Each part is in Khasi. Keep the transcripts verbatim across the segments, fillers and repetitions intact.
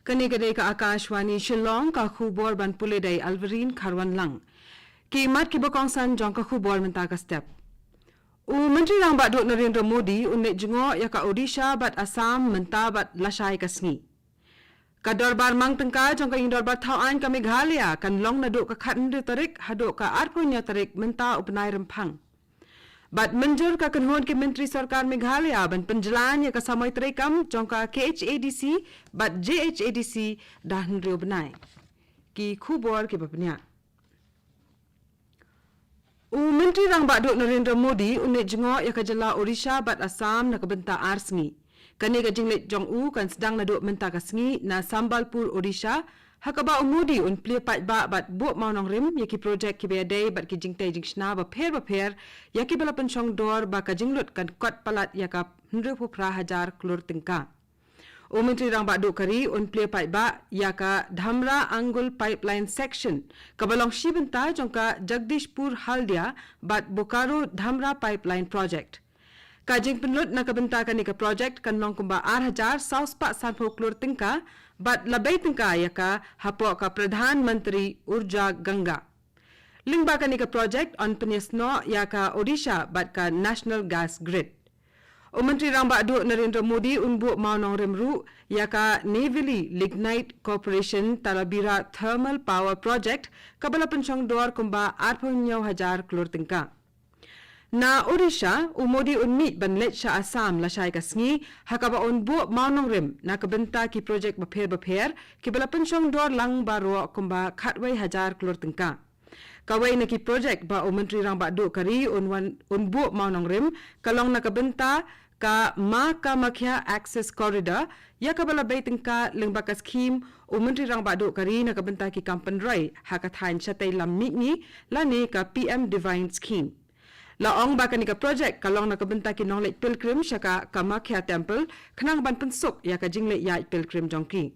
Kane ka dei ka Akashvani Shillong, ka khubor ban pule da i Alverine Kharwanlang. Ki mat kiba kongsan jong ka khubor mynta ka step. U Myntri Rangbah Duh Narendra Modi un leit jngoh ïa ka Odisha bad Assam mynta bad lashai ka sngi. Ka dorbar mang tyngka jong ka Ïing Dorbar Thaw Aiñ ka Meghalaya kan long naduh ka khathynriew tarik haduh ka arphew hynñiew tarik mynta u bnai Rymphang. Bad mynjur ka kynhun ki myntri sorkar Meghalaya ban pynjlan ïa ka samoi treikam jong ka K H A D C bad J H A D C da hynriew bnai. Ki khubor kiba bniah. U Myntri Rangbah Duh Narendra Modi un leit jngoh ïa ka jylla Odisha bad Assam na ka bynta ar sngi. Kane ka jingleit jong u kan sdang naduh mynta ka sngi na Sambalpur, Odisha, ha kaba u Modi un plie paidbah bad buh mawnongrim ïa ki projek kiba ïadei bad ki jingtei jingshna bapher bapher, ïa kiba la pynshong dor ba ka jinglut kan kot palat ïa ka hynriewphew phra hajar klur tyngka. U Myntri Rangbah Duh ka ri un plie paidbah ïa ka Dhamra Angul Pipeline Section, kaba long shi bynta jong ka Jagdishpur Haldia bad Bokaro Dhamra Pipeline Project. Ka jingpynlut na ka bynta kane ka project kan long kumba ar hajar saw spah sanphew klur tyngka, bad la bei tyngka ïa ka hapoh ka Pradhan Mantri Urja Ganga. Lyngba kane ka project yn pynïasnoh ïa ka Odisha bad ka National Gas Grid. U Myntri Rangbah Duh Narendra Modi un buh mawnongrim ruh ïa ka Neyveli Lignite Corporation Talabira Thermal Power Project, kaba la pynshong dor kumba arphew hynñiew hajar klur tyngka. Na Odisha, u Modi un mih ban leit sha Assam lashai ka sngi, ha kaba un buh mawnongrim na ka bynta ki projek bapher bapher, kiba la pynshong dor lang baroh kumba khatwei hajar klur tyngka. Kawei na ki projek ba u Myntri Rangbah Duh ka ri un wan, un buh mawnongrim, ka long na ka bynta ka Ma Kamakhya Access Corridor, ïa kaba la bei tyngka lyngba ka skhim u Myntri Rangbah Duh ka ri na ka bynta ki kam pynroi ha ka thaiñ shatei lam mihngi, lane ka P M Divine Scheme. La ong ba kane ka projek ka long na ka bynta ki nongleit pilgrim sha ka Kamakhya Temple, khnang ban pynsuk ïa ka jingleit ïaid pilgrim jong ki.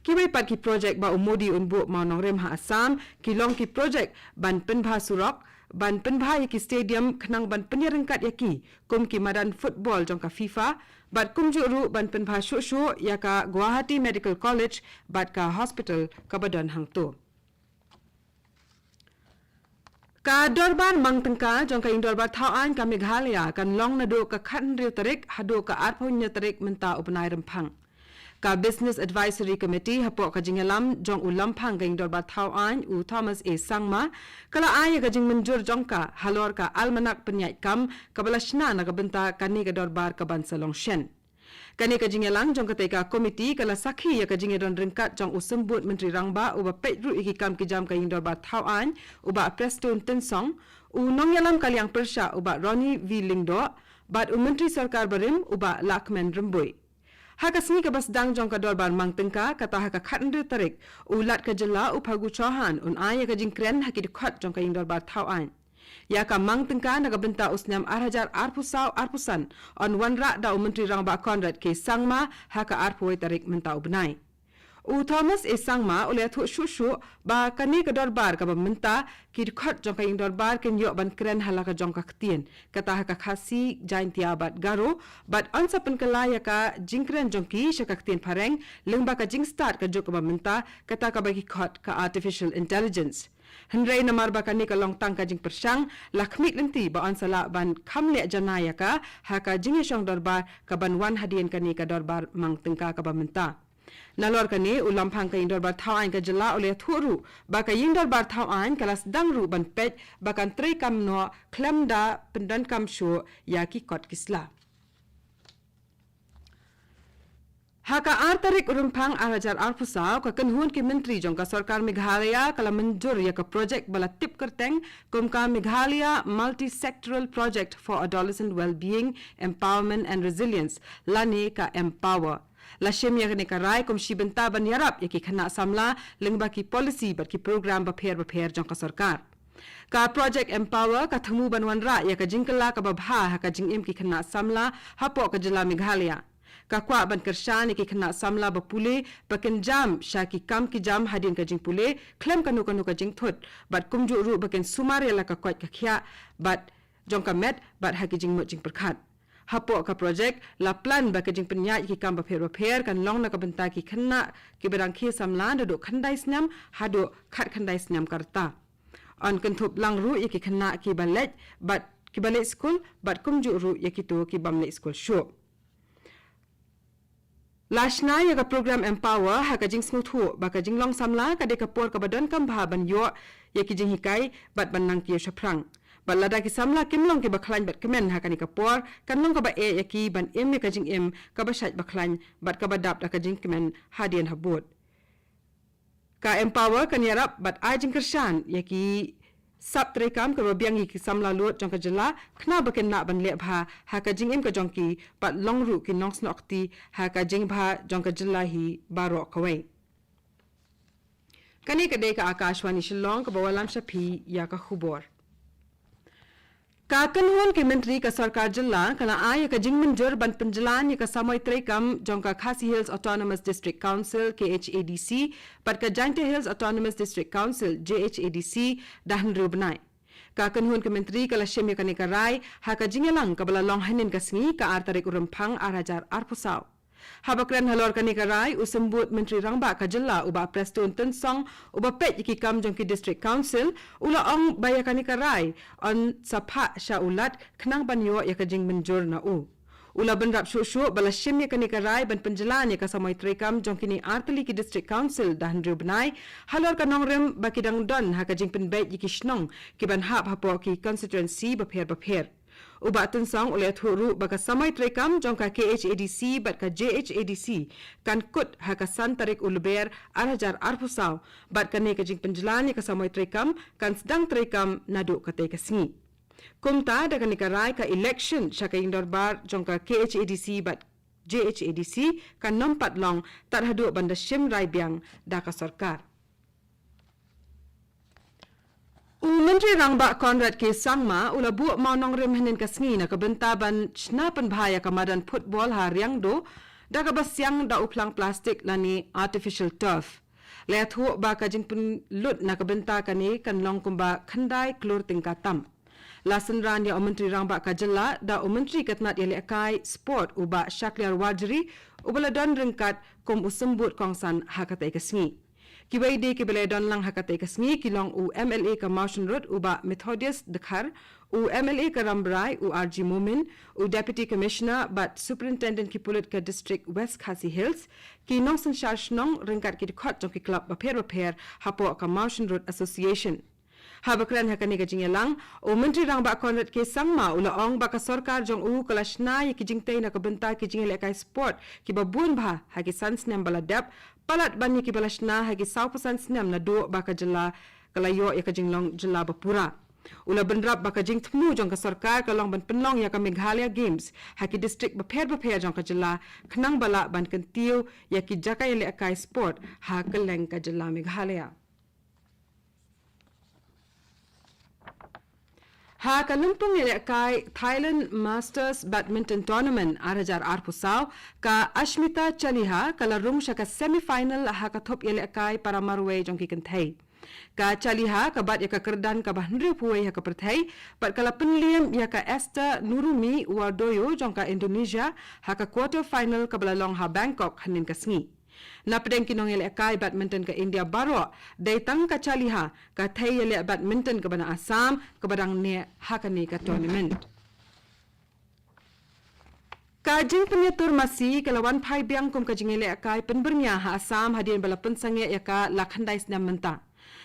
Kiwei pat ki projek ba u Modi un buh mawnongrim ha Assam, ki long ki projek ban pynbha surok, ban pynbha ïa ki stadium khnang ban pynïaryngkat ïa ki kum ki madan football jong ka FIFA, bad kumjuh ruh ban pynbha shuh shuh ïa ka Guwahati Medical College bad ka hospital kaba don hangto. Ka dorbar mang tyngka jong ka Ïing Dorbar Thaw Aiñ ka Meghalaya kan long naduh ka khathynriew tarik haduh ka arphew hynñiew tarik mynta u bnai Rymphang. Ka Business Advisory Committee hapoh ka jingïalam jong u Lamphang ka Ïing Dorbar Thaw Aiñ u Thomas A Sangma, ka la ai ïa ka jingmynjur jong ka halor ka almanak pynïaid kam kaba la shna na ka bynta kane ka dorbar kaban sa long shen. Kane ka jingïalang jong katei ka komiti ka la sakhi ïa ka jingïadon ryngkat jong u Symbud Myntri Rangbah uba peit ruh ïa ki kam ki jam ka Ïing Dorbar Thaw Aiñ, u Bah Prestone Tynsong, u nongïalam ka liang pyrshah u Bah Ronnie V Lyngdoh, bad u Myntri Sorkar barim u Bah Lahkmen Rymbui. Ha ka sngi kaba sdang jong ka dorbar mang tyngka, kata ha ka khathynriew tarik, u Lat ka jylla u Phagu Chauhan un ai ïa ka jingkren ha ki dkhot jong ka Ïing Dorbar Thaw Aiñ. Ïa ka mang tyngka na ka bynta u snem ar hajar arphew saw arphew san yn wanrah da u Myntri Rangbah Conrad K Sangma ha ka arphew wei tarik mynta u bnai. U Thomas A Sangma u la ïathuh shuh shuh ba kane ka dorbar kaba mynta, ki dkhot jong ka Ïing Dorbar kin ïoh ban kren ha la ka jong ka ktien, kata ha ka Khasi, Jaiñtia bad Garo, bad yn sa pynkylla ïa ka jingkren jong ki sha ka ktien Phareng lyngba ka jingstad ka juk kaba mynta, kata kaba ki khot ka Artificial Intelligence. Hynrei namar ba kane ka long tang ka jingpyrshang, la khmih lynti ba yn sa lah ban kham leh janai ïa ka ha ka jingïashong dorbar kaban wan hadien kane ka dorbar mang tyngka kaba mynta. Nalor kane, u Lamphang ka Ïing Dorbar Thaw Aiñ ka jylla u la ïathuh ruh ba ka Ïing Dorbar Thaw Aiñ ka la sdang ruh ban peit ba kan treikam noh khlem da pyndonkam shuh ïa ki kot ki sla. Ha ka ar tarik u Rymphang ar hajar arphew saw, ka kynhun ki myntri jong ka sorkar Meghalaya ka la mynjur ïa ka projek ba la tip kyrteng kum ka Meghalaya Multi-Sectoral Project for Adolescent Wellbeing, Empowerment and Resilience, lane ka Empower. La shim ïa kane ka rai kum shi bynta ban ïarap ïa ki khynnah samla lyngba ki polisi bad ki program bapher bapher jong ka sorkar. Ka Project Empower ka thmu ban wanrah ïa ka jingkylla kaba bha ha ka jingim ki khynnah samla hapoh ka jylla Meghalaya. Ka kwah ban kyrshan ïa ki khynnah samla ba pule ba kin jam sha ki kam ki jam hadien ka jingpule khlem kano kano ka jingthut, bad kumjuh ruh ba kin sumar ïa la ka koit ka khiah bad jong ka met bad ha ki jingmut jingpyrkhat. Hapoh ka projek la plan ba ka jingpynïaid ki kam bapher bapher kan long na ka bynta ki khynnah kiba dang khie samla naduh khyndai snem haduh khatkhyndai snem ka rta. Yn kynthup lang ruh ïa ki khynnah kiba leit bad kiba leit skul bad kumjuh ruh ïa kito ki bym leit skul shuh. La shna ïa ka program Empower ha ka jingsngewthuh ba ka jinglong samla ka dei ka por kaba donkam bha ban ïoh ïa ki jinghikai bad ban nang kiew shaphrang. Bad lada ki samla kim long kiba khlaiñ bad kmen ha kane ka por, kan long kaba eh ïa ki ban im ïa ka jingim kaba shait ba khlaiñ bad kaba dap da ka jingkmen hadien habud. Ka Empower kan ïarap bad ai jingkyrshan ïa ki sap treikam kiba biang ïa ki samla lut jong ka jylla, khnang ba kin lah ban leh bha ha ka jingim ka jong ki bad long ruh ki nongsnoh kti ha ka jingbha jong ka jylla hi baroh kawei. Kane ka dei ka Akashvani Shillong kaba wallam sha phi ïa ka khubor. Ka kynhun ki myntri ka sorkar jylla ka la ai ïa ka jingmynjur ban pynjlan ïa ka samoi treikam jong ka Khasi Hills Autonomous District Council, K H A D C, bad ka Jaintia Hills Autonomous District Council, J H A D C, da hynriew bnai. Ka kynhun ki myntri ka la shim ïa kane ka rai ha ka jingïalang kaba la long hynnin ka sngi, ka ar tarik u Rymphang ar hajar arphew saw. Haba kren halor kane ka rai, u Symbud Myntri Rangbah ka jylla, u Bah Prestone Tynsong, uba peit ïa ki kam jong ki District Council, u la ong ba ïa kane ka rai yn sa phah sha u Lat khnang ban ïoh ïa ka jingmynjur na u. U la bynrap shuh shuh ba la shim ïa kane ka rai ban pynjlan ïa ka samoi treikam jong kine ar tylli ki District Council da hynriew bnai, halor ka nongrim ba ki dang don ha ka jingpynbeit ïa ki shnong kiban hap hapoh ki constituency bapher bapher. U Bah Tynsong u la ïathuh ruh ba ka samoi treikam jong ka K H A D C bad ka J H A D C kan kut ha ka san tarik u Lber ar hajar arphew saw, bad kane ka jingpynjlan ïa ka samoi treikam kan sdang treikam naduh katei ka sngi. Kumta da kane ka rai, ka election sha ka ïingdorbar jong ka K H A D C bad J H A D C kan nym pat long tad haduh ban da shim rai biang da ka sorkar. U Myntri Rangbah Conrad K Sangma u la buh mawnongrim hynnin ka sngi na ka bynta ban shna pynbha ïa ka madan football ha Riangdo da kaba siang da u phlang plastik lane artificial turf. La ïathuh ba ka jingpynlut na ka bynta kane kan long kumba khyndai klur tyngka tam. La synran ïa u Myntri Rangbah ka jylla da u Myntri ka tnat ïalehkai sport, u Bah Shakliar Warjri, uba la don ryngkat kum u symbud kongsan ha katei ka sngi. Kiwei de kiba la ïadon lang ha katei ka sngi ki long u M L A ka Mawshynrut, u Bah Methodius Dkhar, u M L A ka Rambrai, u R G Momin, u Deputy Commissioner bad Superintendent ki pulit ka District West Khasi Hills, ki nongsynshar shnong ryngkat ki dkhot jong ki club bapher bapher hapoh ka Mawshynrut Association. Haba kren ha kane ka jingïalang, u Myntri Rangbah Conrad K Sangma u la ong ba ka sorkar jong u ka la shna ïa ki jingtei na ka bynta ki jingïalehkai sport kiba bun bha ha ki san snem ba la dep, palat ban ïa kiba la shna ha ki sawphew san snem naduh ba ka jylla ka la ïoh ïa ka jinglong jylla bapura. U la bynrap ba ka jingthmu jong ka sorkar ka long ban pynlong ïa ka Meghalaya Games ha ki district bapher bapher jong ka jylla, khnang ba lah ban kyntiew ïa ki jaka ïalehkai sport ha kylleng ka jylla Meghalaya. Ha ka lympung ïalehkai Thailand Masters Badminton Tournament ar hajar arphew saw, ka Ashmita Chaliha ka la rung sha ka semi-final ha ka thup ïalehkai para marwei jong ki kynthei. Ka Chaliha ka bat ïa ka kyrdan kaba hynriewphew wei ha ka pyrthei, bad ka la pynliem ïa ka Esther Nurumi Wardoyo jong ka Indonesia ha ka quarter final kaba la long ha Bangkok hynnin ka sngi. Napdeng ki nongïalehkai badminton ka India baroh, dei tang ka Chaliha, ka thei ïaleh badminton kaba na Assam, kaba dang neh ha kane ka tournament. Ka jingpynïatur masi ka la wan phai biang kum ka jingïalehkai pynbyrngia ha Assam hadien ba la pynsangeh ïa ka la khyndai snem mynta.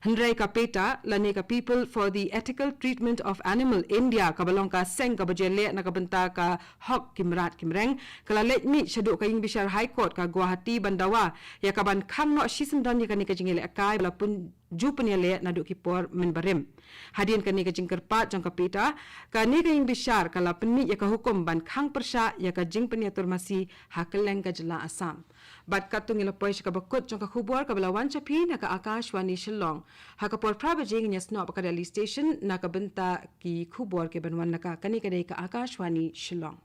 Hynrei ka PETA lane ka People for the Ethical Treatment of Animal India, kaba long ka seng kaba ju ïaleh na ka bynta ka hok ki mrad ki mreng, ka la leit mih shaduh ka ïingbishar High Court ka Guwahati ban dawa ïa ka ban khang noh shisyndon ïa kane ka jingïalehkai ba la pyn ju pynïaleh naduh ki por mynbarim. Hadien kane ka jingkyrpad jong ka PETA, kane ka ïingbishar ka la pynmih ïa ka hukum ban khang pyrshah ïa ka jingpynïatur masi ha kylleng ka jylla Assam. Bad katto ngi la poi sha kaba kut jong ka khubor kaba la wan sha phi na ka Akashvani Shillong. Ha ka por phra baje ngin ïasnoh bad ka Delhi Station na ka bynta ki khubor kiban wan na ka. Kane ka dei ka Akashvani Shillong.